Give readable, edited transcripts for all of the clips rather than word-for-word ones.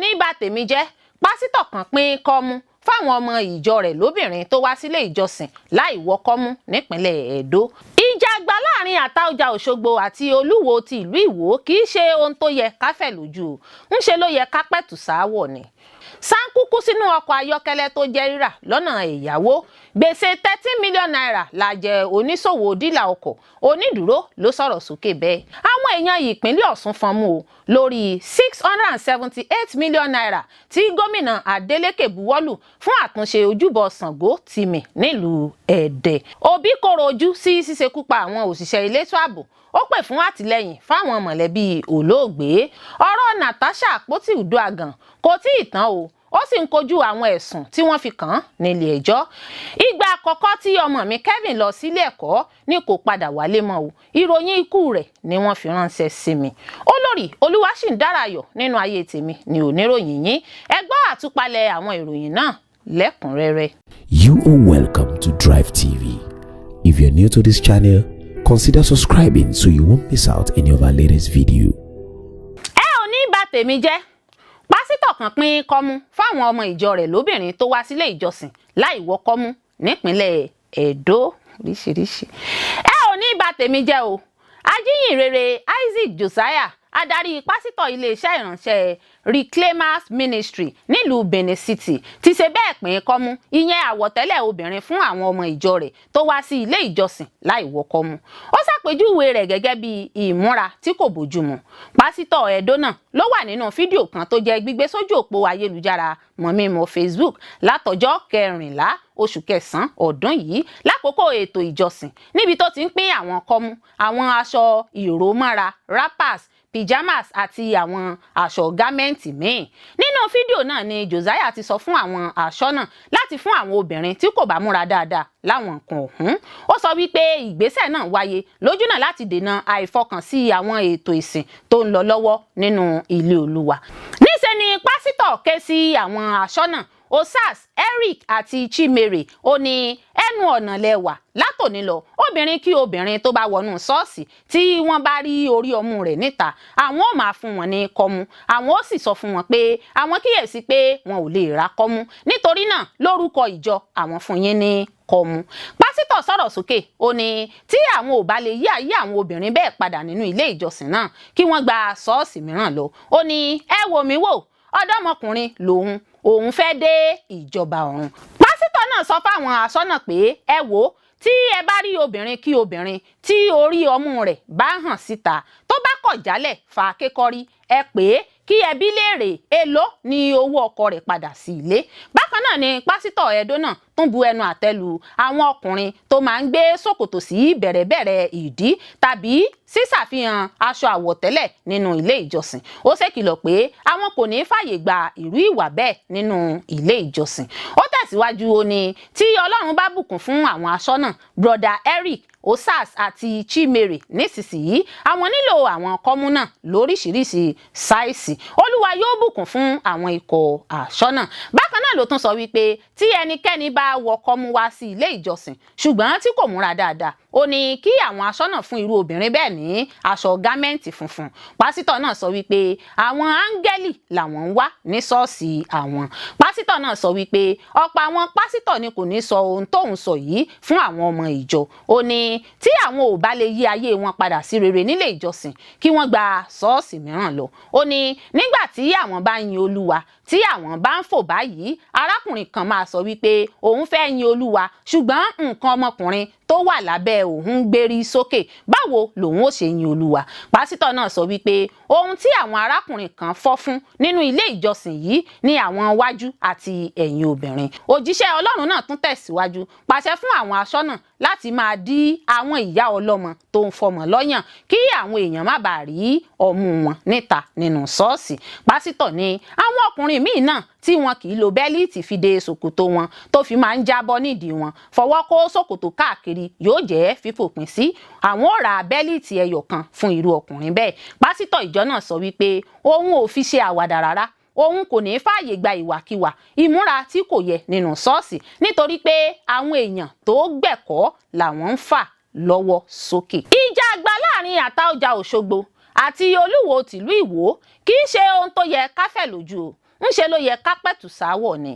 Ní bà tèmi jẹ́. Pásítọ̀ kan pín kọ́mú fáwọn ọmọ ìjọ rẹ̀ lóbìnrin tó wá sílé ìjọsìn láì wọ kọ́mú nípínlẹ̀ Ẹdó. Ìjà àgbà láàrin Àtaọ́jà Òṣogbo àti Olúwo ti ìlú Ìwó kì í ṣe ohun tó yẹ ká fẹ̀ lójú o, ńṣe ló yẹ ká pẹ̀tù sááwọ̀ ni. Sáńkú kú sínú ọkọ̀ ayọ́kẹ́lẹ́ tó jẹ́ rírà lọ́nà ẹ̀yáwó. Gbèsè ₦13 million la jẹ oníṣòwò dílà ọkọ̀. Onídùúró ló sọ̀rọ̀ sókè bẹ́ẹ̀. Àwọn èèyàn ìpínlẹ̀ Ọ̀ṣun fọ́nmú o lórí ₦678 million tí gómìnà Adeleke buwọ́lù fún àtúnṣe ojúbọ Ṣàngó Tìmì nílùú Ẹdẹ. Òbí kọ̀rọ̀ ojú sí ṣíṣekú pa àwọn òṣìṣẹ́ elétò ààbò, ó pè fún àtìlẹ́yìn fáwọn mọ̀lẹ́bí olóògbé. Ọ̀rọ̀ Natasha Akpoti Uduaghan kò tí ì tán o, ó sì ń kojú àwọn ẹ̀sùn tí wọ́n fi kàn án nílé ẹjọ́. Ìgbà àkọ́kọ́ tí ọmọ mi Kevin lọ sílé ẹ̀kọ́ ni kò padà wálé mọ́ o, ìròyìn ikú rẹ̀ ni wọ́n fi ránṣẹ́ sí mi. Olórí Olúwaṣìǹdárayọ̀ nínú ayé tèmi ni oníròyìn yín. Ẹ gbọ́ àtúpalẹ̀ àwọn ìròyìn náà lẹ́kùnrẹ́rẹ́. You are welcome to Drive TV. If you're new to this channel, consider subscribing so you won't miss out any of our latest video. Ẹ ò ní bà tèmi jẹ́. Pásítọ̀ kan pín kọ́mú fáwọn ọmọ ìjọ rẹ̀ lóbìnrin tó wá sílé ìjọsìn láì wọ kọ́mú nípínlẹ̀ Ẹdó. Oríṣiríṣi. Ẹ ò ní bà tèmi jẹ́ o. Ajíhìnrere Isaac Josiah, adarí pásítọ̀ iléeṣẹ́ ìránṣẹ́ Reclaimers Ministry nílùú Benin City, ti ṣe bẹ́ẹ̀ pín kọ́mú, ìyẹn àwọ̀tẹ́lẹ̀ obìnrin, fún àwọn ọmọ ìjọ rẹ̀ tó wá sí ilé ìjọsìn láì wọ kọ́mú. Ó ṣàpèjúwe rẹ̀ gẹ́gẹ́ bí ìmúra tí kò bójúmu. Pásítọ̀ Ẹdó náà ló wà nínú fídíò kan tó jẹ́ gbígbé sójú òpó ayélujára mọ̀mímọ́ Facebook látọjọ́ 14 oṣù kẹsàn-án ọdún yìí, lákòókò ètò ìjọsìn, níbi tó ti ń pín àwọn kọ́mú, àwọn aṣọ ìrómọ́ra, wrappers, pyjamas àti àwọn aṣọ garment míì. Nínú fídíò náà ni Josiah ti sọ fún àwọn aṣọ́nà láti fún àwọn obìnrin tí kò bá múra dáadáa láwọn nǹkan ọ̀hún. Ó sọ wípé ìgbésẹ̀ náà wáyé lójúnà láti dènà àìfọkànsí àwọn ètò ìsìn tó ń lọ lọ́wọ́ nínú ilé Olúwa. Níṣẹ́ ni pásítọ̀ ké sí àwọn aṣọ́nà Osas, Eric àti Chimere. Ó ní, "Ẹnu ọ̀nà lẹ́wà látòní lọ. Obìnrin kí obìnrin tó bá wọnú ṣọ́ọ̀ṣì tí wọ́n bá rí orí ọmú rẹ̀ níta, àwọn ò máa fún wọn ní kọ́mú. Àwọn ó sì sọ fún wọn pé àwọn kíyèsí pé wọn ò lè ra kọ́mú, nítorí náà, lórúkọ ìjọ, àwọn fún yín ní kọ́mú." Pásítọ̀ sọ̀rọ̀ sókè, ó ní tí àwọn ò bá lè yí ayé àwọn obìnrin bẹ́ẹ̀ padà nínú ilé ìjọsìn náà, kí wọ́n gba ṣọ́ọ̀ṣì mìíràn lọ. Ó ní, "Ẹ wò mí wò, ọ̀dọ́mọkùnrin lòun, òun fẹ́ dé ìjọba ọ̀run." Pásítọ̀ náà sọ fáwọn aṣọ́nà pé, "Ẹ wò ó, tí ẹ bá rí obìnrin kí obìnrin tí orí ọmú rẹ̀ bá hàn síta, tó bá kọ̀ jálẹ̀ fà kékọ́rí, ẹ pè é kí ẹ bi léèrè èló ní owó ọkọ rẹ̀ padà sí ilé." Bákan náà ni pásítọ̀ Ẹdó náà tún bu ẹnu àtẹ́ lu àwọn ọkùnrin tó máa ń gbé ṣòkòtò sí bẹ̀rẹ̀bẹ̀rẹ̀ ìdí tàbí sísàfihàn aṣọ àwọ̀tẹ́lẹ̀ nínú ilé ìjọsìn. Ó ṣèkìlọ̀ pé àwọn kò ní fààyè gba irú ìwà bẹ́ẹ̀ nínú ilé ìjọsìn. Ó tẹ̀síwájú, ó ní tí Ọlọ́run bá bùkún fún àwọn aṣọ́nà Brother Eric, Osas àti Chimere nísinsìnyí, àwọn nílò àwọn kọ́mú náà lóríṣiríṣi size. Olúwa yóò bùkún fún àwọn ikọ̀ aṣọ́nà. Bákan náà ló tún sọ wípé tí ẹnikẹ́ni bá wọ kọ́mú wá sí ilé ìjọsìn ṣùgbọ́n tí kò múra dáadáa, ó ní kí àwọn aṣọ́nà fún irú obìnrin bẹ́ẹ̀ ní aṣọ garment funfun. Pásítọ̀ náà sọ wípé àwọn áńgẹ́lì làwọn ń wá ní ṣọ́ọ̀ṣì àwọn. Pásítọ̀ náà sọ wípé ọ̀pọ̀ àwọn pásítọ̀ ni kò ní sọ ohun tóun sọ yìí fún àwọn ọmọ ìjọ. Ó ní tí àwọn ò bá lè yí ayé wọn padà sí rere nílé ìjọsìn, kí wọ́n gba ṣọ́ọ̀ṣì mìíràn lọ. Ó ní nígbà tí àwọn bá ń yin Olúwa, tí àwọn bá ń fò báyìí, arákùnrin kan máa sọ wípé òun fẹ́ yin Olúwa, ṣùgbọ́n nǹkan ọmọkùnrin tó wà lábẹ́ òun ń gbérí sókè, báwo lòun ó ṣe yin Olúwa? Pásítọ̀ náà sọ wípé ohun tí àwọn arákùnrin kan fọ́ fún nínú ilé ìjọsìn yìí ní àwọn wájú àti ẹ̀yìn obìnrin. Òjíṣẹ́ Ọlọ́run náà tún tẹ̀síwájú pàṣẹ fún àwọn aṣọ́nà láti máa dí àwọn ìyá ọlọ́mọ tó ń fọmọ lọ́yàn, kí àwọn èèyàn má bàa rí ọmú wọn níta nínú ṣọ́ọ̀ṣì. Pásítọ̀ ní àwọn ọkùnrin míì náà tí wọn kì í lo belt fi de ṣòkòtò wọn tó fi máa ń jábọ́ nídìí wọn, fọwọ́ kó ṣòkòtò káàkiri, yóò jẹ́ fífòpin sí. Àwọn ò ra belt ẹyọ kan fún irú ọkùnrin bẹ́ẹ̀. Pásítọ̀ ìjọ náà sọ wípé òun ò fi ṣe àwàdà rárá, òun kò ní fààyè gba ìwàkiwà, ìmúra tí kò yẹ nínú ṣọ́ọ̀ṣì, nítorí pé àwọn èèyàn tó gbẹ̀kọ́ làwọn ń fà lọ́wọ́ sókè. Ìjà àgbà láàrin Àtaọ́jà Òṣogbo àti Olúwo tìlú Ìwó kì í ṣe ohun tó yẹ ká fẹ̀ lójú o. Ńṣe ló yẹ ká pẹ̀tù sáwọ̀ ni.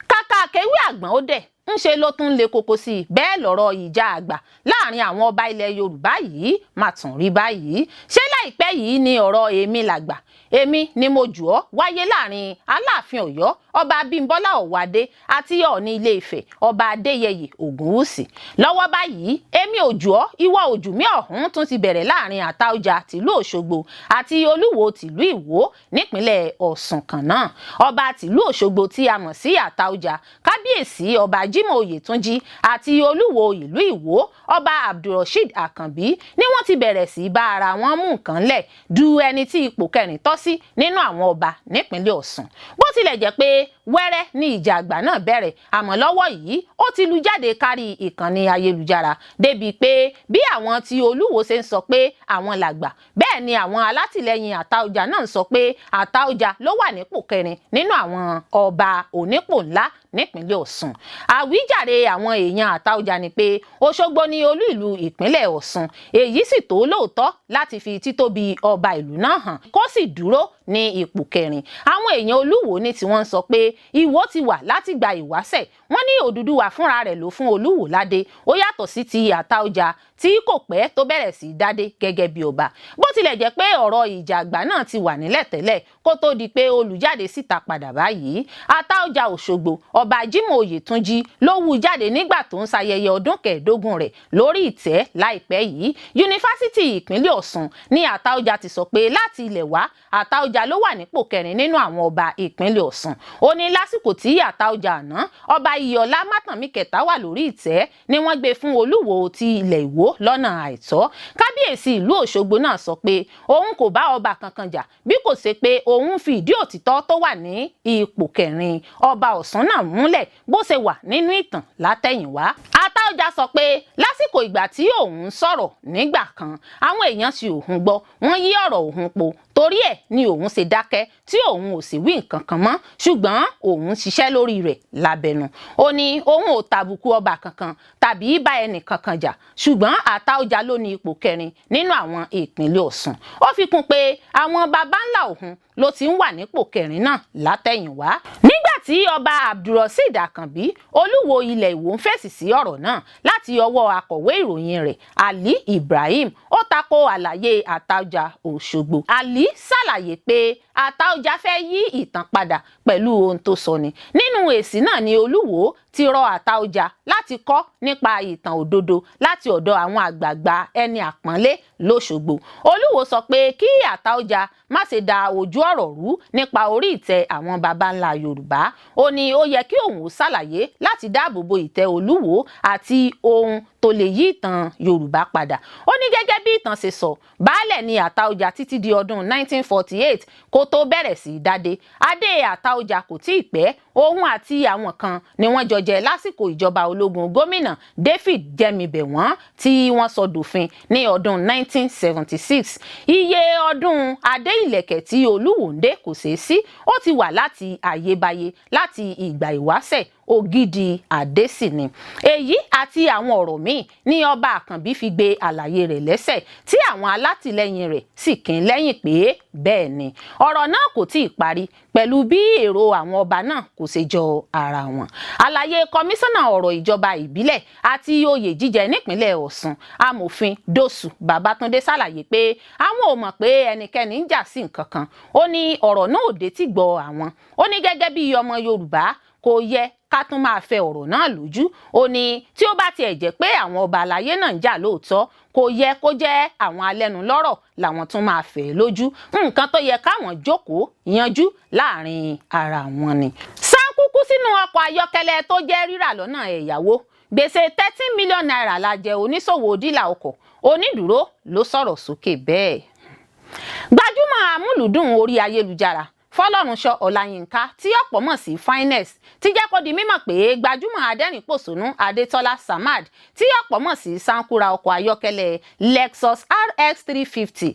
Kàkà kéwì àgbọ̀n ó dẹ̀, ńṣe ló tún le koko sí i. Bẹ́ẹ̀ lọ̀rọ̀ ìjà àgbà láàrin àwọn ọba ilẹ̀ Yorùbá yìí mà tún rí báyìí. Ṣé láìpẹ́ yìí ni ọ̀rọ̀ èmi làgbà, èmi ni mo jù ọ́ wáyé láàrin Aláàfin Ọ̀yọ́, Ọba Abímbọ́lá Ọ̀wádé, àti Ọọ̀ni Ilé Ifẹ̀, Ọba Adéyẹyè Ògúnwùsì? Lọ́wọ́ báyìí, èmi ò jù ọ́, ìwọ ò jù mí ọ̀hún tún ti bẹ̀rẹ̀ láàrin Àtaọ̀jà tìlú Òṣogbo àti Olúwo tìlú Ìwó nípínlẹ̀ Ọ̀ṣun kan náà. Ọba tìlú Òṣogbo tí a mọ̀ sí Àtaọ̀jà, Kábíyèsí Ọba Jímọ̀ Oyètúnjí, àti Olúwo ìlú Ìwó, Ọba Abdulrasheed Àkànbí, ni wọ́n ti bẹ̀rẹ̀ sí bá ara wọn mú nǹkan lẹ̀ du ẹni tí ipò kẹrin tọ́ sí nínú àwọn ọba nípínlẹ̀ Ọ̀ṣun. Bó tilẹ̀ jẹ́ pé wẹ́rẹ́ ní ìjà àgbà náà bẹ̀rẹ̀, àmọ́ lọ́wọ́ yìí ó ti lu jáde kárí ìkànnì ayélujára, débi pé bí àwọn tí Olúwo ṣe ń sọ pé àwọn làgbà, bẹ́ẹ̀ ni àwọn alátìlẹyìn Àtaọ̀jà náà ń sọ pé Àtaọ̀jà ló wà nípò kẹrin nínú àwọn ọba onípò ńlá nípínlẹ̀ Ọ̀ṣun. Àwíjàre àwọn èèyàn Àtaọ̀jà ni pé Òṣogbo ni olú ìlú ìpínlẹ̀ Ọ̀ṣun, èyí sì tó lóòótọ́ láti fi títóbi ọba ìlú náà hàn, kó sì dúró ní ipò kẹrin. Àwọn èèyàn Olúwo ní tí wọ́n ń sọ pé Ìwó ti wà látìgbà ìwáṣẹ̀. Wọ́n ní Odùduwà fúnra rẹ̀ ló fún Olúwo ládé, ó yàtọ̀ sí ti Àtaọ̀jà tí kò pẹ́ tó bẹ̀rẹ̀ sí dádé gẹ́gẹ́ bí ọba. Bó tilẹ̀ jẹ́ pé ọ̀rọ̀ ìjà àgbà náà ti wà nílẹ̀ tẹ́lẹ̀ kó tó di pé olùjáde síta padà báyìí, Àtaọ̀jà Òṣogbo, Ọba Jímọ̀ Oyètúnjí, ló wú jáde nígbà tó ń ṣayẹyẹ ọdún 15 rẹ̀ lórí ìtẹ́ láìpẹ́ yìí. Yunifásítì ìpínlẹ̀ Ọ̀ṣun ní Àtaọ̀jà ti sọ pé láti ilẹ̀ wá, Àtaọ̀jà ló wà nípò kẹrin nínú àwọn ọba ìpínlẹ̀ Ọ̀ṣun. Ó ní lásìkò tí Àtaọ̀jà àná, Ọba Iyọ̀lá Mátànmí kẹta, wà lórí ìtẹ́ ni wọ́n gbé fún Olúwo ti ilẹ̀ Ìwó lọ́nà àìtọ́. Kábíyèsí ìlú Òṣogbo náà sọ pé òun kò bá ọba kankan jà, bí kò ṣe pé òun fi ìdí òtítọ́ tó wà ní ipò kẹrin ọba Ọ̀ṣun náà múlẹ̀ bó ṣe wà nínú ìtàn látẹ̀yìnwá. Àtaọ̀jà sọ pé lásìkò ìgbà tí òun ń sọ̀rọ̀ nígbà kan, àwọn èèyàn sì òun gbọ́, wọ́n yí ọ̀rọ̀ òun po, torí ẹ̀ ni òun ṣe dákẹ́ tí òun ò sì wí nǹkan kan mọ́, ṣùgbọ́n òun ń ṣiṣẹ́ lórí rẹ̀ lábẹ́nu. Ó ní òun ò tàbùkù ọba kankan tàbí bá ẹnì kankan jà, ṣùgbọ́n Àtaọ̀jà ló ní ipò kẹrin nínú àwọn ìpínlẹ̀ Ọ̀ṣun. Ó fi kún pé àwọn baba ńlá òun ló ti ń wà nípò kẹrin náà látẹ̀yìnwá. Nígbà tí Ọba Abdulrasheed Àkànbí, Olúwo ilẹ̀ Ìwó, ń fèsì sí ọ̀rọ̀ náà láti ọwọ́ akọ̀wé ìròyìn rẹ̀, Ali Ibrahim, ó tako àlàyé Àtaọ̀jà Òṣogbo. Ali ṣàlàyé pé Àtaọ̀jà fẹ́ yí ìtàn padà pẹ̀lú ohun tó sọ ni. Nínú èsì náà ni Olúwo ti rọ Àtaọ̀jà láti kọ́ nípa ìtàn òdodo láti ọ̀dọ̀ àwọn àgbààgbà ẹni àpọ́nlé lọ́ṣogbo. Olúwo sọ pé kí Àtaọ̀jà má ṣe da ojú ọ̀rọ̀ rú nípa orí ìtẹ́ àwọn baba ńlá Yorùbá. Ó ní ó yẹ kí òun ó ṣàlàyé láti dáàbò bo ìtẹ́ Olúwo àti ohun tó lè yí ìtàn Yorùbá padà. Ó ní gẹ́gẹ́ bí ìtàn ṣe sọ, baálẹ̀ ni Àtaọ̀jà títí di ọdún 1948 kó tó bẹ̀rẹ̀ sí í dádé. Adé Àtaọ̀jà kò tí ì pẹ́. Òun àti àwọn kan ni wọ́n jọ jẹ lásìkò ìjọba ológun gómìnà David Jemibewon tí wọ́n sọ dòfin ní ọdún 1976. Iye ọdún adé ìlẹ̀kẹ̀ tí Olúwo ń dé kò ṣeé sí, ó ti wà láti ayébáyé, láti ìgbà ìwáṣẹ̀, ògidì àdé sì ni. Èyí àti àwọn ọ̀rọ̀ míì ní Ọba Àkànbí fi gbé àlàyé rẹ̀ lẹ́sẹ̀, tí àwọn alátìlẹyìn rẹ̀ sì kín lẹ́yìn pé bẹ́ẹ̀ ni. Ọ̀rọ̀ náà kò tí ì parí pẹ̀lú bí èrò àwọn ọba náà kò ṣe jọ ara wọn. Àlàyé kọmíṣánná ọ̀rọ̀ ìjọba ìbílẹ̀ àti oyè jíjẹ nípínlẹ̀ Ọ̀ṣun, Amòfin Dòsù Babátúndé, ṣàlàyé pé àwọn ò mọ̀ pé ẹnikẹ́ni ń jà sí nǹkan kan. Ó ní ọ̀rọ̀ náà ò dé tí gbọ́ àwọn. Ó ní gẹ́gẹ́ bí ọmọ Yorùbá, kò yẹ ká tún máa fẹ ọ̀rọ̀ náà lójú. Ó ní tí ó bá tiẹ̀ jẹ́ pé àwọn ọba àlàyé náà ń jà lóòótọ́, kò yẹ kó jẹ́ àwọn alẹ́nulọ́rọ̀ làwọn tún máa fẹ́ lójú. Nǹkan tó yẹ káwọn jókòó yanjú láàrin ara wọn ni. Sáńkú kú sínú ọkọ̀ ayọ́kẹ́lẹ́ tó jẹ́ rírà lọ́nà ẹ̀yáwó. Gbèsè ₦13 million la jẹ oníṣòwò dílà ọkọ̀. Onídùúró ló sọ̀rọ̀ sókè bẹ́ẹ̀. Gbajúmọ̀ amúlùdùn orí ayélujára, Fọlọ́runṣọ́ Ọláyínká, tí ọ̀pọ̀ mọ̀ sí Finesse, ti jẹ́ kó di mímọ̀ pé gbajúmọ̀ adẹ́rìn-pòṣónú Adétọ́lá Samad, tí ọ̀pọ̀ mọ̀ sí Sankura, ọkọ̀ ayọ́kẹ́lẹ́ Lexus RX 350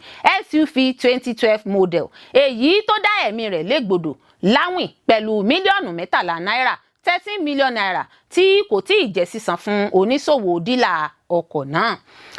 SUV 2012 model, èyí tó dá ẹ̀mí rẹ̀ légbodò láwìn pẹ̀lú mílíọ̀nù 13 náírà, ₦13 million, tí kò tí ì jẹ́ sísan fún oníṣòwò dílà ọkọ̀ náà.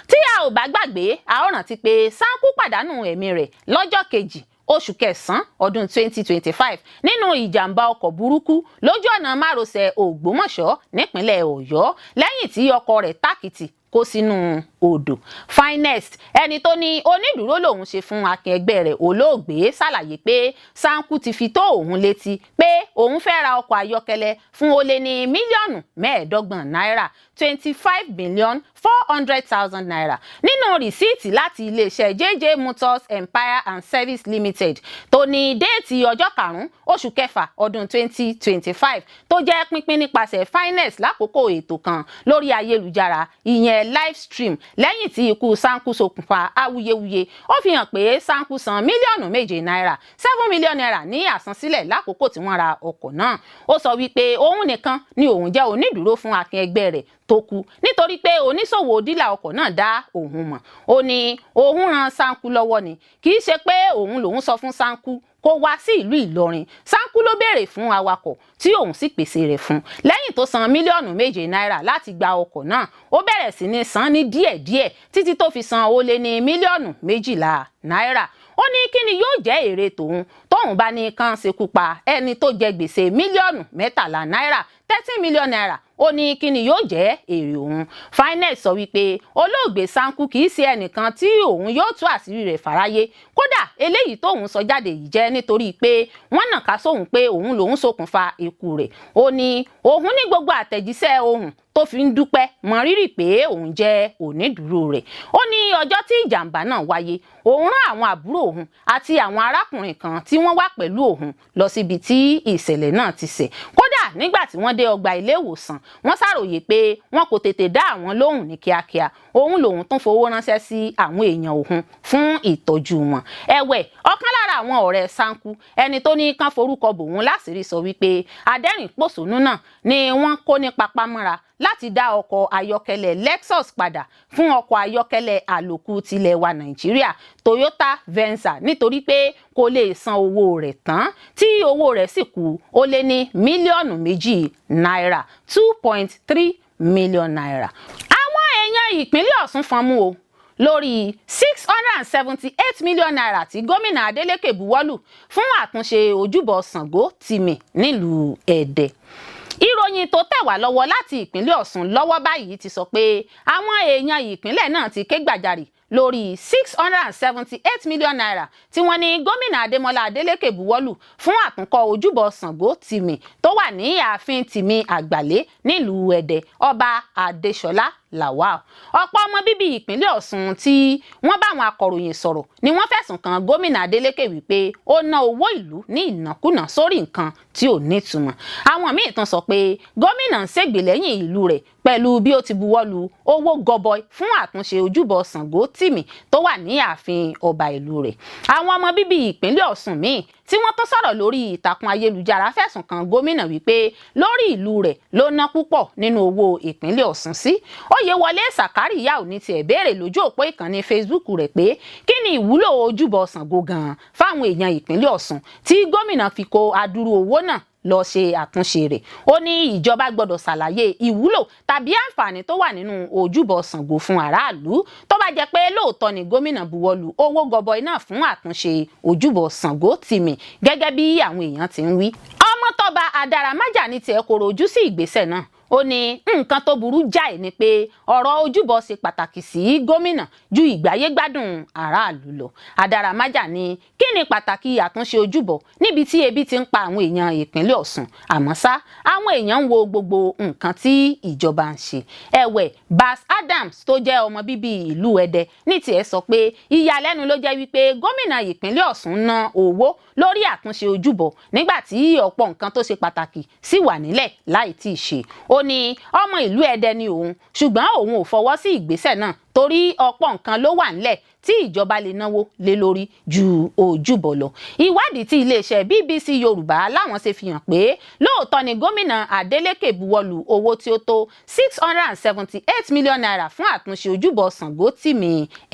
Tí a ò bá gbàgbé, a ó rántí pé Sanku pàdánù ẹ̀mí rẹ̀ lọ́jọ́ 2 oṣù kẹsàn-án ọdún 2025 nínú ìjàmbá ọkọ̀ burúkú lójú ọ̀nà márosẹ̀ Ògbómọ̀ṣọ́ nípínlẹ̀ Ọ̀yọ́, lẹ́yìn tí ọkọ̀ rẹ̀ tàkìtì kó sínú odò. Finest, ẹni tó ní onídùúró lòun ṣe fún akin ẹgbẹ́ rẹ̀ olóògbé, ṣàlàyé pé Sanku ti fi tó òun létí pé òun fẹ́ ra ọkọ̀ ayọ́kẹ́lẹ́ fún ó lé ní mílíọ̀nù 25 náírà, ₦25,400,000, nínú rìsíìtì láti iléeṣẹ́ JJ Motors Empire and Service Limited tó ní déètì ọjọ́ 5 oṣù kẹfà ọdún 2025, tó jẹ́ pínpín nípasẹ̀ Finest lákòókò ètò kan lórí ayélujára, ìyẹn live stream, lẹ́yìn tí ikú Sanku ṣokùnfà awuyewuye. Ó fi hàn pé Sanku san mílíọ̀nù 7 náírà, ₦7 million, ní àsansílẹ̀ lákòókò tí wọ́n ra ọkọ̀ náà. Ó sọ wípé òun nìkan ni òun jẹ́ onídùúró fún akin ẹgbẹ́ rẹ̀ tó kú, nítorí pé oníṣòwò dílà ọkọ̀ náà dá òun mọ̀. Ó ní òun ran Sanku lọ́wọ́ ni, kì í ṣe pé òun lòun sọ fún Sanku kó wá sí ìlú Ìlọrin. Sanku ló béèrè fún awakọ̀ tí òun sì pèsè rẹ̀ fún. Lẹ́yìn tó san mílíọ̀nù 7 náírà láti gba ọkọ̀ náà, ó bẹ̀rẹ̀ sí ní san ní díẹ̀díẹ̀ títí tó fi san ó lé ní mílíọ̀nù 12 náírà. Ó ní kí ni yóò jẹ́ èrè tòun tóun bá ní kán ṣekú pa ẹni tó jẹ gbèsè mílíọ̀nù 13 náírà, ₦13 million? Ó ní kí ni yóò jẹ́ èrè òun? Finest sọ wípé olóògbé Sanku kì í ṣe ẹnìkan tí òun yóò tú àṣírí rẹ̀ fáráyé. Kódà, eléyìí tóun sọ jáde yìí jẹ́ nítorí pé wọ́n nàka sóhun pé òun lòun ṣokùnfà ikú rẹ̀. Ó ní òun ní gbogbo àtẹ̀jíṣẹ́ ohùn tó fi ń dúpẹ́ mọrírì pé òun jẹ́ onídùúró rẹ̀. Ó ní ọjọ́ tí ìjàmbá náà wáyé, òun rán àwọn àbúrò òun àti àwọn arákùnrin kan tí wọ́n wà pẹ̀lú òun lọ síbi tí ìṣẹ̀lẹ̀ náà ti ṣẹ̀. Kódà, nígbà tí wọ́n dé ọgbà ilé ìwòsàn, wọ́n ṣàròyé pé wọn kò tètè dá àwọn lóhùn ní kíákíá. Òun lòun tún fowó ránṣẹ́ sí àwọn èèyàn òun fún ìtọ́jú wọn. Ẹ̀wẹ̀, ọ̀kan lára àwọn ọ̀rẹ́ Sanku, ẹni tó ní kán forúkọ bòun láṣìírí, sọ wípé adẹ́rìn-pòṣónú náà ni wọ́n kó ní papámọ́ra láti dá ọkọ̀ ayọ́kẹ́lẹ́ Lexus padà fún ọkọ̀ ayọ́kẹ́lẹ́ àlòkù tilẹ̀ wa Nàìjíríà, Toyota Venza, nítorí pé kò lè san owó rẹ̀ tán, tí owó rẹ̀ sì kù ó lé ní mílíọ̀nù 2 náírà, ₦2.3 million. Àwọn èèyàn ìpínlẹ̀ Ọ̀ṣun fọ́nmú o lórí ₦678 million tí gómìnà Adeleke buwọ́lù fún àtúnṣe ojúbọ Ṣàngó Tìmì nílùú Ẹdẹ. Ìròyìn tó tẹ̀ wá lọ́wọ́ láti ìpínlẹ̀ Ọ̀ṣun lọ́wọ́ báyìí ti sọ pé àwọn èèyàn ìpínlẹ̀ náà ti ké gbàjarè lórí ₦678 million tí wọ́n ní gómìnà Adémọ́lá Adélékè buwọ́lù fún àtúnkọ́ ojúbọ Ṣàngó Tìmì tó wà ní ààfin Tìmì Àgbàlé nílùú Ẹdẹ, Ọba Adéṣọlá Lawal. Ọ̀pọ̀ ọmọ bíbí ìpínlẹ̀ Ọ̀ṣun tí wọ́n bá àwọn akọ̀ròyìn sọ̀rọ̀ ni wọ́n fẹ̀sùn kan gómìnà Adeleke wípé ó ná owó ìlú ní ìnákúnà sórí nǹkan tí ò nítumọ̀. Àwọn míì tún sọ pé gómìnà ń ṣègbè lẹ́yìn ìlú rẹ̀ pẹ̀lú bí ó ti buwọ́lu owó gọbọi fún àtúnṣe ojúbọ Ṣàngó Tìmì tó wà ní ààfin ọba ìlú rẹ̀. Àwọn ọmọ bíbí ìpínlẹ̀ Ọ̀ṣun míì tí wọ́n tún sọ̀rọ̀ lórí ìtàkùn ayélujára fẹ̀sùn kan gómìnà wípé lórí ìlú rẹ̀ ló ná púpọ̀ nínú owó ìpínlẹ̀ Ọ̀ṣun sí. Oyèwọlé Sàkárìyá ò ní tiẹ̀ béèrè lójú òpó ìkànnì Facebook rẹ̀ pé kí ni ìwúlò ojúbọ Ṣàngó gan-an fáwọn èèyàn ìpínlẹ̀ Ọ̀ṣun tí gómìnà fi kó adúrú owó náà lọ ṣe àtúnṣe rẹ̀? Ó ní ìjọba gbọ́dọ̀ ṣàlàyé ìwúlò tàbí àǹfààní tó wà nínú ojúbọ Ṣàngó fún aráàlú, tó bá jẹ́ pé lóòótọ́ ni gómìnà buwọ́lù owó gọbọi náà fún àtúnṣe ojúbọ Ṣàngó Tìmì gẹ́gẹ́ bí àwọn èèyàn ti ń wí. Ọmọtọ́ba Adáramájà ní tiẹ̀ koro ojú sí ìgbésẹ̀ náà. Ó ní nǹkan tó burú jáì ni pé ọ̀rọ̀ ojúbọ ṣe pàtàkì sí gómìnà ju ìgbáyégbádùn aráàlú lọ. Adáramájà ní kí ni pàtàkì àtúnṣe ojúbọ níbi tí ebi ti ń pa àwọn èèyàn ìpínlẹ̀ Ọ̀ṣun? Àmọ́ ṣá, àwọn èèyàn ń wo gbogbo nǹkan tí ìjọba ń ṣe. Ẹ̀wẹ̀, Bas Adams, tó jẹ́ ọmọ bíbí ìlú Ẹdẹ, ní tiẹ̀ sọ pé ìyàlẹ́nu ló jẹ́ wípé gómìnà ìpínlẹ̀ Ọ̀ṣun ná owó lórí àtúnṣe ojúbọ nígbà tí ọ̀pọ̀ nǹkan tó ṣe pàtàkì sì wà nílẹ̀ láì tí ì ṣe. Ó ní ọmọ ìlú Ẹdẹ ni òun, ṣùgbọ́n òun ò fọwọ́ sí ìgbésẹ̀ náà torí ọ̀pọ̀ nǹkan ló wà nílẹ̀ tí ìjọba lè náwó lé lórí ju ojúbọ lọ. Ìwádìí tí iléeṣẹ́ BBC Yorùbá láwọn ṣe fi hàn pé lóòótọ́ ni gómìnà Adeleke buwọ́lù owó tí ó tó ₦678 million fún àtúnṣe ojúbọ Ṣàngó Tìmì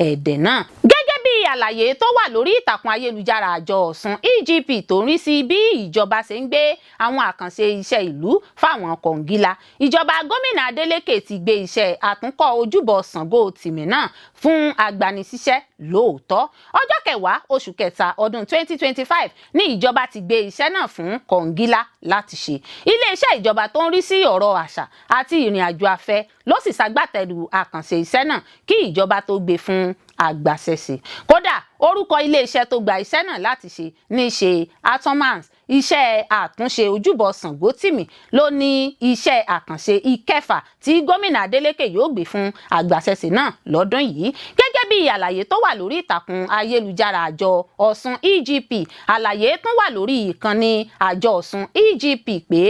Ẹdẹ náà. Gẹ́gẹ́ bí Àlàyé tó wà lórí ìtàkùn ayélujára àjọ Ọ̀ṣun EGP tó ń rí sí bí ìjọba ṣe ń gbé àwọn àkànṣe iṣẹ́ ìlú fáwọn kọ̀ǹgílá, ìjọba gómìnà Adeleke ti gbé iṣẹ́ àtúnkọ́ ojúbọ Ṣàngó Tìmì náà fún agbanisíṣẹ́ lóòótọ́. Ọjọ́ 10 oṣù kẹta ọdún 2025 ní ìjọba ti gbé iṣẹ́ náà fún kọ̀ǹgílá láti ṣe. Iléeṣẹ́ ìjọba tó ń rí sí ọ̀rọ̀ àṣà àti ìrìn àjò afẹ́ ló sì ṣagbátẹrù àkànṣe iṣẹ́ náà kí ìjọba tó gbé fún agbaṣẹ́ṣe. Kódà, orúkọ iléeṣẹ́ tó gba iṣẹ́ náà láti ṣe ní ṣe Atomans. Iṣẹ́ àtúnṣe ojúbọ Ṣàngótìmí ló ní iṣẹ́ àkànṣe ìkẹfà tí gómìnà Adeleke yóò gbé fún agbaṣẹ́ṣe náà lọ́dún yìí, gẹ́gẹ́ bí àlàyé tó wà lórí ìtàkùn ayélujára àjọ Ọ̀ṣun EGP. Àlàyé tún wà lórí ìkànnì àjọ Ọ̀ṣun EGP pé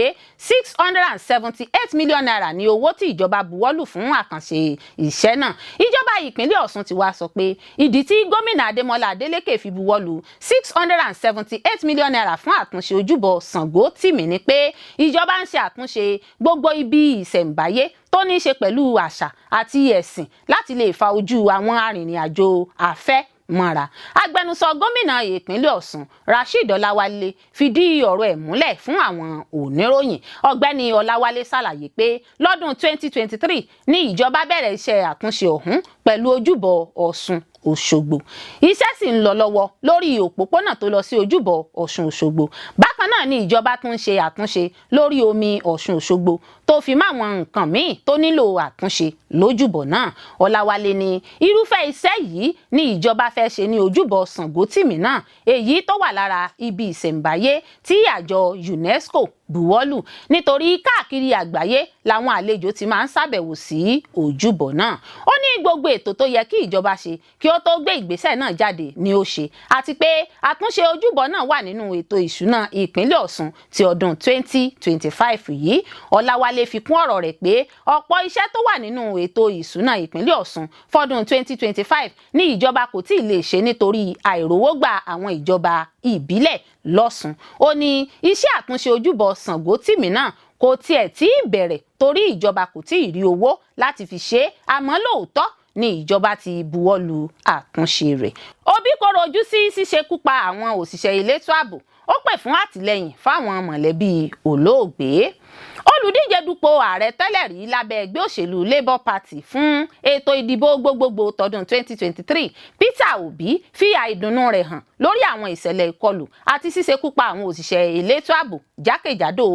₦678 million ní owó tí ìjọba buwọ́lù fún àkànṣe iṣẹ́ náà. Ìjọba ìpínlẹ̀ Ọ̀ṣun ti wá sọ pé ìdí tí gómìnà Adémọ́lá Adélékè fi buwọ́lù ₦678 million fún àtúnṣe ojúbọ Ṣàngó Tìmì ni pé ìjọba ń ṣe àtúnṣe gbogbo ibi ìṣẹ̀ǹbáyé tó ní í ṣe pẹ̀lú àṣà àti ẹ̀sìn láti lè fa ojú àwọn arìnrìn-àjò afẹ́ mọ́ra. Agbẹnusọ gómìnà ìpínlẹ̀ Ọ̀ṣun, Rasheed Ọláwálé, fìdí ọ̀rọ̀ ẹ̀ múlẹ̀ fún àwọn oníròyìn. Ọ̀gbẹ́ni Ọláwálé ṣàlàyé pé lọ́dún 2023 ní ìjọba bẹ̀rẹ̀ iṣẹ́ àtúnṣe ọ̀hún pẹ̀lú ojúbọ Ọ̀ṣun Òṣogbo. Iṣẹ́ sì ń lọ lọ́wọ́ lórí òpópónà tó lọ sí ojúbọ Ọ̀ṣun Òṣogbo. Bákan náà ni ìjọba tún ń ṣe àtúnṣe lórí omi Ọ̀ṣun Òṣogbo, tó fi máwọn nǹkan míì tó nílò àtúnṣe lójúbọ náà. Ọláwálé ní irúfẹ́ iṣẹ́ yìí ni ìjọba fẹ́ ṣe ní ojúbọ Ṣàngótìmí náà, èyí tó wà lára ibi ìṣẹ̀ǹbáyé tí àjọ UNESCO buwọ́lù, nítorí káàkiri àgbáyé làwọn àlejò ti máa ń ṣàbẹ̀wò sí ojúbọ náà. Ó ní gbogbo ètò tó yẹ kí ìjọba ṣe kí ó tó gbé ìgbésẹ̀ náà jáde ni ó ṣe, àti pé àtúnṣe ojúbọ náà wà nínú ètò ìṣúná ìpínlẹ̀ Ọ̀ṣun ti ọdún 2025 yìí. Ọláwálé fi kún ọ̀rọ̀ rẹ̀ pé ọ̀pọ̀ iṣẹ́ tó wà nínú ètò ìṣúná ìpínlẹ̀ Ọ̀ṣun fọdún 2025 ní ìjọba kò tí ì lè ṣe nítorí àìrówógbà àwọn ìjọba ìbílẹ̀ lọ́ṣun. Ó ní iṣẹ́ àtúnṣe ojúbọ Ṣàngótìmí náà kò tiẹ̀ tí ì bẹ̀rẹ̀ torí ìjọba kò tí ì rí owó láti fi ṣe é, àmọ́ lóòótọ́ ní ìjọba ti buwọ́ lu àtúnṣe rẹ̀. Obi kọ̀rọ̀ ojú sí ṣíṣekú pa àwọn òṣìṣẹ́ elétò ààbò, ó pè fún àtìlẹ́yìn fáwọn mọ̀lẹ́bí olóògbé. Olùdíje dupò ààrẹ tẹ́lẹ̀ rí lábẹ́ ẹgbẹ́ òṣèlú Labour Party fún ètò ìdìbò gbogbogbò tọdún 2023, Peter Obi, fi àìdùnnú rẹ̀ hàn lórí àwọn ìṣẹ̀lẹ̀ ìkọlù àti ṣíṣekú pa àwọn òṣìṣẹ́ elétò ààbò jákèjádò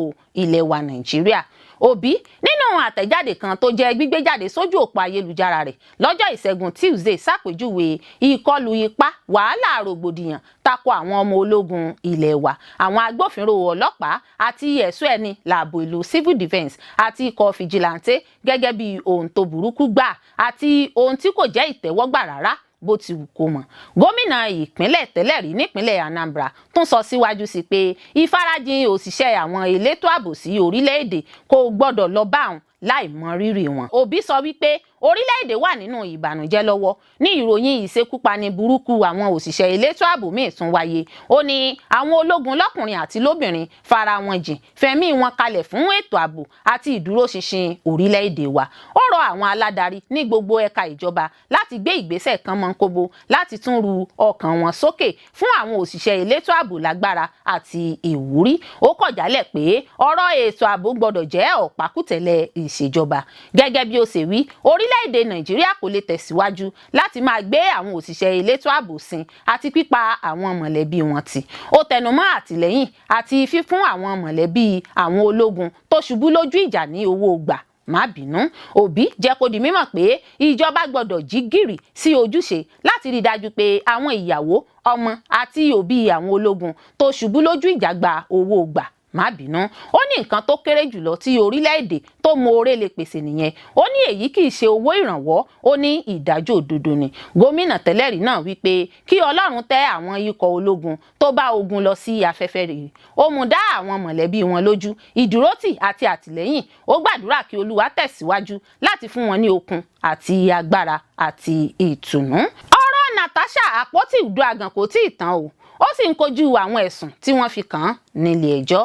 ilẹ̀ wa Nàìjíríà. Obi, nínú àtẹ̀jáde kan tó jẹ́ gbígbéjáde sójú òpó ayélujára rẹ̀ lọ́jọ́ Ìṣẹ́gun Tuesday, ṣàpèjúwe ìkọlù ipá, wàhálà, rògbòdìyàn tako àwọn ọmọ ológun ilẹ̀ wa, àwọn agbófinró ọlọ́pàá àti ẹ̀ṣọ́ ẹni láàbò ìlú, civil defence, àti ikọ̀ fìjìláńtẹ́ gẹ́gẹ́ bí ohun tó burúkú gbà àti ohun tí kò jẹ́ ìtẹ́wọ́gbà rárá bó ti wù kó mọ̀. Gómìnà ìpínlẹ̀ tẹ́lẹ̀ rí nípínlẹ̀ Anambra tún sọ síwájú sí pé ìfarajìn òṣìṣẹ́ àwọn elétò ààbò sí orílẹ̀-èdè kò gbọ́dọ̀ lọ bá òun láì mọ rírì wọn. Obi sọ wípé orílẹ̀-èdè wà nínú ìbànújẹ́ lọ́wọ́ ní ìròyìn ìṣekúpani burúkú àwọn òṣìṣẹ́ elétò ààbò míì tún wáyé. Ó ní àwọn ológun lọ́kùnrin àti lóbìnrin fara wọn jìn, fẹ̀mí wọn kalẹ̀ fún ètò ààbò àti ìdúróṣinṣin orílẹ̀-èdè wa. Ó rọ àwọn aládarí ní gbogbo ẹ̀ka ìjọba láti gbé ìgbésẹ̀ kan mọ́ńkóbó láti tún ru ọkàn wọn sókè, fún àwọn òṣìṣẹ́ elétò ààbò lágbára àti ìwúrí. Ó kọ̀ jálẹ̀ pé ọ̀rọ̀ ètò ààbò gbọ́dọ̀ jẹ́ ọ̀pákùtẹ̀lẹ̀ ìṣèjọba. Gẹ́gẹ́ bí ó ṣe wí, orílẹ̀-èdè Nàìjíríà kò lè tẹ̀síwájú láti máa gbé àwọn òṣìṣẹ́ elétò ààbò sin àti pípa àwọn mọ̀lẹ́bí wọn tì. Ó tẹnumọ́ àtìlẹ́yìn àti fífún àwọn mọ̀lẹ́bí àwọn ológun tó ṣubú lójú ìjà ní owó gbà má bínú. Òbí jẹ́ kó di mímọ̀ pé ìjọba gbọ́dọ̀ jí gìrì sí ojúṣe láti rí i dájú pé àwọn ìyàwó, ọmọ àti òbí àwọn ológun tó ṣubú lójú ìjà gba owó gbà má bínú. Ó ní nǹkan tó kéré jùlọ tí orílẹ̀-èdè tó mọ̀ọ́rẹ́ lè pèsè nìyẹn. Ó ní èyí kì í ṣe owó ìrànwọ́, ó ní ìdájọ́ òdodo ni. Gómìnà tẹ́lẹ̀rí náà wípé kí Ọlọ́run tẹ́ àwọn ikọ̀ ológun tó bá ogun lọ sí afẹ́fẹ́ rere, ó mú dá àwọn mọ̀lẹ́bí wọn lójú ìdúrótì àti àtìlẹ́yìn. Ó gbàdúrà kí Olúwa tẹ̀síwájú láti fún wọn ní okun àti agbára àti ìtùnú. Ọ̀rọ̀ Natasha Àpótí Uduaghan kò tí ì tán o, ó sì ń kojú àwọn ẹ̀sùn tí wọ́n fi kàn án nílé ẹjọ́.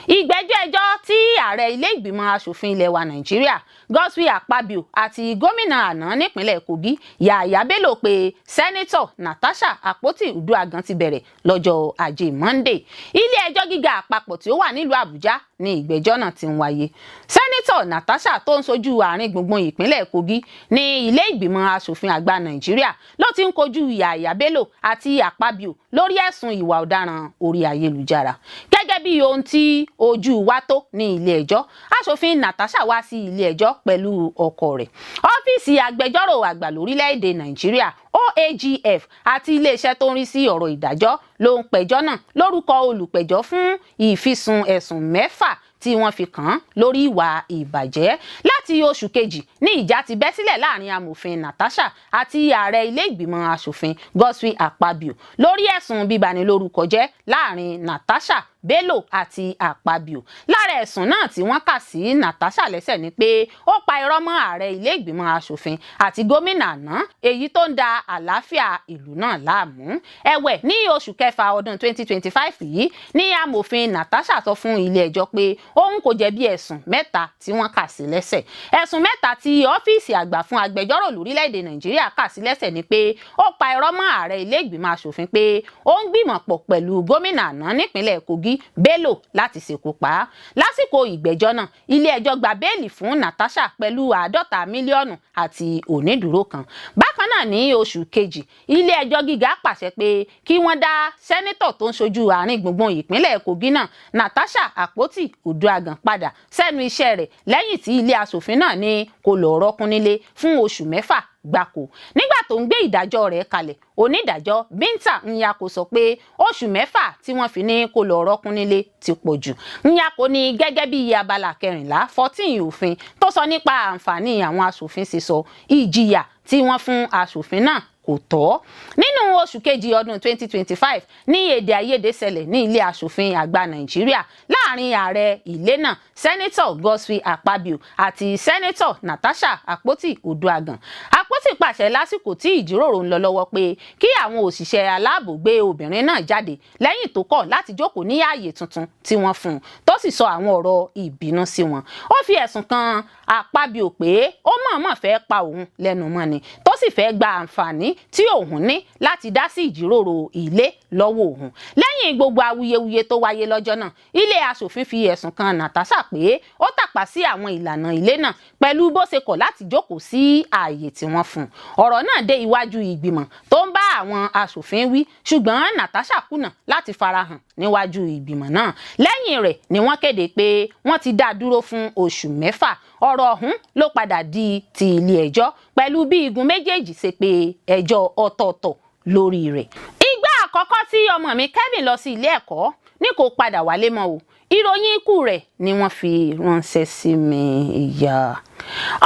Ìgbẹ́jọ́ ẹjọ́ tí ààrẹ ilé ìgbìmọ̀ asòfin ilẹ̀ wa Nàìjíríà Godswill Akpabio àti gómìnà àná nípínlẹ̀ Kogi Yahaya Bello pé Sẹ́nitọ̀ Natasha Akpoti Uduaghan ti bẹ̀rẹ̀ lọ́jọ́ Ajé Monday. Ilé ẹjọ́ gíga àpapọ̀ tí ó wà nílùú Àbújá ní ìgbẹ́jọ́ náà ti ń wáyé. Sẹ́nitọ̀ Natasha tó ń sojú àárín gbùngbùn ìpínlẹ̀ Kogi ní ilé ìgbìmọ̀ asòfin àgbà Nàìjíríà ló ti ń kojú Yahaya Bello àti Akpabio lórí ẹ̀sùn ìwà ọ̀daràn orí ayélujára. Gẹ́gẹ́ bí ohun tí ojú wa tó ní ilé ẹjọ́, aṣòfin Natasha wá sí ilé ẹjọ́ pẹ̀lú ọkọ rẹ̀. Ọ́fíìsì agbẹjọ́rò àgbà lórílẹ̀‐èdè Nàìjíríà OAGF àti iléeṣẹ́ tó ń rí sí ọ̀rọ̀ ìdájọ́ ló ń pẹjọ́ náà lórúkọ olùpẹ̀jọ́ fún ìfisùn ẹ̀sùn 6 tí wọ́n fi kàn án lórí ìwà ìbàjẹ́. Láti oṣù kejì ní ìjà ti bẹ́ sílẹ̀ láàrin amòfin Natasha àti ààrẹ ilé ìgbìmọ̀ asòfin Godswill Akpabio lórí ẹ̀sùn bíbanilórúkọ jẹ́ láàrin Natasha, Bello àti Akpabio. Lára ẹ̀sùn náà tí wọ́n kà sí Natasha lẹ́sẹ̀ ni pé ó pa irọ́ mọ́ ààrẹ ilé ìgbìmọ̀ asòfin àti gómìnà àná, èyí tó ń da àlàáfíà ìlú náà láàmú. Ẹ̀wẹ̀, ní oṣù kẹfà ọdún 2025 yìí ní amòfin Natasha sọ fún ilé ẹjọ́ pé òun kò jẹ̀bi ẹ̀sùn 3 tí wọ́n kà sí lẹ́sẹ̀. Ẹ̀sùn 3 tí ọ́fíìsì àgbà fún agbẹjọ́rò lórílẹ̀‐èdè Nàìjíríà kà sí lẹ́sẹ̀ ni pé ó pa irọ́ mọ́ ààrẹ ilé ìgbìmọ̀ asòfin pé ó ń gbìmọ̀ pọ̀ pẹ̀lú gómìnà àná nípínlẹ̀ Kogi Bello láti ṣekú pa á. Lásìkò ìgbẹ́jọ́ náà, ilé ẹjọ́ gba béèlì fún Natasha pẹ̀lú 50 mílíọ̀nù àti onídùúró kan. Bákan náà, ní oṣù kejì, ilé ẹjọ́ gíga pàṣẹ pé kí wọ́n dá sẹ́nítọ̀ tó ń ṣojú àárín gbùngbùn ìpínlẹ̀ Kogi náà Natasha Akpoti Uduaghan padà sẹ́nu iṣẹ́ rẹ̀ lẹ́yìn tí ilé asòfin náà ní kó lọ́ọ́ rọ́kún nílé fún oṣù 6 gbáko. Nígbà tó ń gbé ìdájọ́ rẹ̀ kalẹ̀, onídàájọ́ Binta Nyako sọ pé oṣù 6 tí wọ́n fi ní kó lọ́ọ́ rọ́kún nílé ti pọ̀ jù. Nyako ní gẹ́gẹ́ bí abala 14 14 òfin tó sọ nípa àǹfààní àwọn asòfin ṣe sọ, ìjìyà tí wọ́n fún asòfin náà kò tọ́. Nínú oṣù kejì ọdún 2025 ní èdè àìyedè ṣẹlẹ̀ ní ilé asòfin àgbà Nàìjíríà láàrin ààrẹ ilé náà Sẹ́nẹ́tọ̀ Godswill Akpabio àti Sẹ́nẹ́tọ̀ Natasha Akpoti Uduaghan. Akpoti pàṣẹ lásìkò tí ìjíròrò ń lọ lọ́wọ́ pé kí àwọn òṣìṣẹ́ aláàbò gbé obìnrin náà jáde lẹ́yìn tó kọ̀ láti jókòó ní ààyè tuntun tí wọ́n fún un, tó sì sọ àwọn ọ̀rọ̀ ìbínú sí wọn. Ó fi ẹ̀sùn kan Akpabio pé ó mọ̀ọ́mọ̀ fẹ́ pa òun lẹ́nu mọ́ ni, tó sì fẹ́ gba àǹfààní tí òun ní láti dá sí ìjíròrò ilé lọ́wọ́ òun. Lẹ́yìn gbogbo awuyewuye tó wáyé lọ́jọ́ náà, ilé asòfin fi ẹ̀sùn kan Natasha pé ó tàpá sí àwọn ìlànà ilé náà pẹ̀lú bó ṣe kọ̀ láti jókòó sí ààyè tí wọ́n fún un. Ọ̀rọ̀ náà dé iwájú ìgbìmọ̀ tó ń bá àwọn asòfin wí, ṣùgbọ́n Natasha kùnà láti farahàn níwájú ìgbìmọ̀ náà. Lẹ́yìn rẹ̀ ni wọ́n kéde pé wọ́n ti dá dúró fún oṣù 6. Ọ̀rọ̀ ọ̀hún ló padà di ti ilé ẹjọ́ pẹ̀lú bí igun méjèèjì ṣe pé ẹjọ́ ọ̀tọ̀ọ̀tọ̀ lórí rẹ̀. Ìgbà àkọ́kọ́ tí ọmọ mi Kevin lọ sí ilé ẹ̀kọ́ ní kò padà wálé mọ́ o. Ìròyìn ikú rẹ̀ ni wọ́n fi ránṣẹ́ sí mi. Ìyá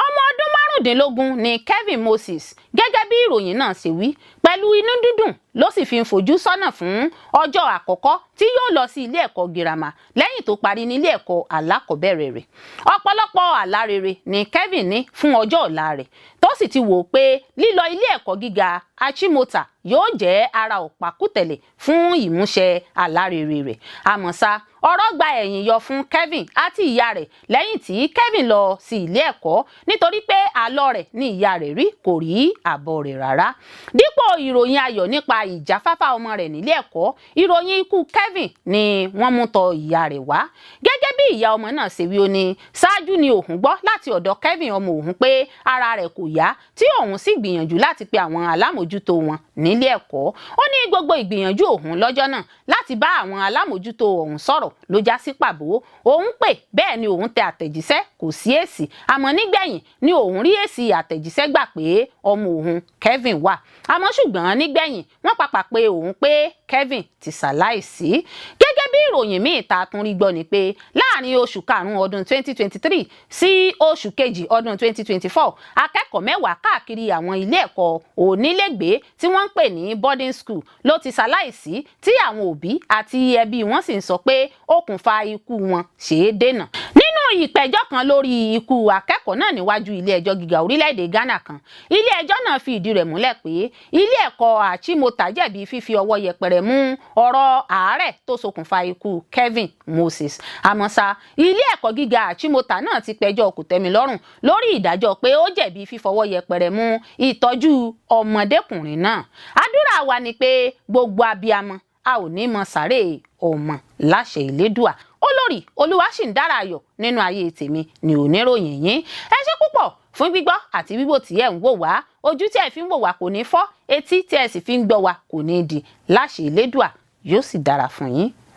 ọmọ ọdún 15 ni Kevin Moses. Gẹ́gẹ́ bí ìròyìn náà ṣe wí, pẹ̀lú inú dídùn ló sì fi ń fojú sọ́nà fún ọjọ́ àkọ́kọ́ tí yóò lọ sí ilé ẹ̀kọ́ girama lẹ́yìn tó parí nílé ẹ̀kọ́ alákọ̀ọ́bẹ̀rẹ̀ rẹ̀. Ọ̀pọ̀lọpọ̀ àlá rere ni Kevin ní fún ọjọ́ ọ̀la rẹ̀, tó sì ti wò ó pé lílọ ilé ẹ̀kọ́ gíga Achimota yóò jẹ́ ara ọ̀pákùtẹ̀lẹ̀ fún ìmúṣẹ àlá rere rẹ̀. Àmọ́ ṣá, ọ̀rọ̀ gba ẹ̀yìn yọ fún Kevin àti ìyá rẹ̀ lẹ́yìn tí Kevin lọ sí ilé ẹ̀kọ́, nítorí pé àlọ́ rẹ̀ ní ìyá rẹ̀ rí, kò rí àbọ̀ rẹ̀ rárá. Dípò ìròyìn ayọ̀ nípa ìjáfáfá ọmọ rẹ̀ nílé ẹ̀kọ́, ìròyìn ikú Kevin ni wọ́n mú tọ̀ ìyá rẹ̀ wá. Gẹ́gẹ́ bí ìyá ọmọ náà ṣe wí, ó ní ṣáájú ni òun gbọ́ láti ọ̀dọ̀ Kevin ọmọ òun pé ara rẹ̀ kò yá, tí òun sì gbìyànjú láti pe àwọn alámòjútó wọn nílé ẹ̀kọ́. Ó ní gbogbo ìgbìyànjú òun lọ́jọ́ náà láti bá àwọn alámòjútó ọ̀hún sọ̀rọ̀ ló já sí pàbó. Òun pè, bẹ́ẹ̀ ni òun tẹ àtẹ̀jíṣẹ́, kò sí èsì. Àmọ́ nígbẹ̀yìn ni òun rí èsì àtẹ̀jíṣẹ́ gbà pé ọmọ òun Kevin wà. Àmọ́ ṣùgbọ́n nígbẹ̀yìn, wọ́n pàpà pé òun pé Kevin ti ṣaláìsí. Gẹ́gẹ́ bí ìròyìn míì tá a tún rí gbọ́ ni pé láàrin oṣù karùn-ún ọdún 2023 sí oṣù kejì ọdún 2024, akẹ́kọ̀ọ́ 10 káàkiri àwọn ilé ẹ̀kọ́ onílégbèé tí wọ́n ń pè ní boarding school ló ti ṣaláìsí, tí àwọn òbí àti ẹbí wọn sì ń sọ pé okùnfà ikú wọn ṣeé dènà. Nínú Ìpẹ̀jọ́ kan lórí ikú akẹ́kọ̀ọ́ náà níwájú ilé ẹjọ́ gíga orílẹ̀-èdè Ghana kan, ilé ẹjọ́ náà fi ìdí rẹ̀ múlẹ̀ pé ilé ẹ̀kọ́ Achimota jẹ̀bi fífi ọwọ́ yẹpẹrẹ mú ọ̀rọ̀ àárẹ̀ tó ṣokùnfà ikú Kevin Moses. Àmọ́ ṣá, ilé ẹ̀kọ́ gíga Achimota náà ti pẹjọ́ kòtẹ́milọ́rùn lórí ìdájọ́ pé ó jẹ̀bi fífọwọ́ yẹpẹrẹ mú ìtọ́jú ọmọdékùnrin náà. Àdúrà wa ni pé gbogbo abiyamọ, a ò ní mọ sàárè ọmọ láṣẹ Ìlédùà. Olórí Olúwaṣìndára ayọ̀ nínú ayé tèmi ni oníròyìn yín. Ẹ ṣé púpọ̀ fún gbígbọ́ àti wíwò tí ẹ̀ ń wò wá. Ojú tí ẹ fi ń wò wá kò ní fọ́, etí tí ẹ sì fi ń gbọ́ wá kò ní di láṣẹ Ìlédùà. Yóò sì dára fún yín.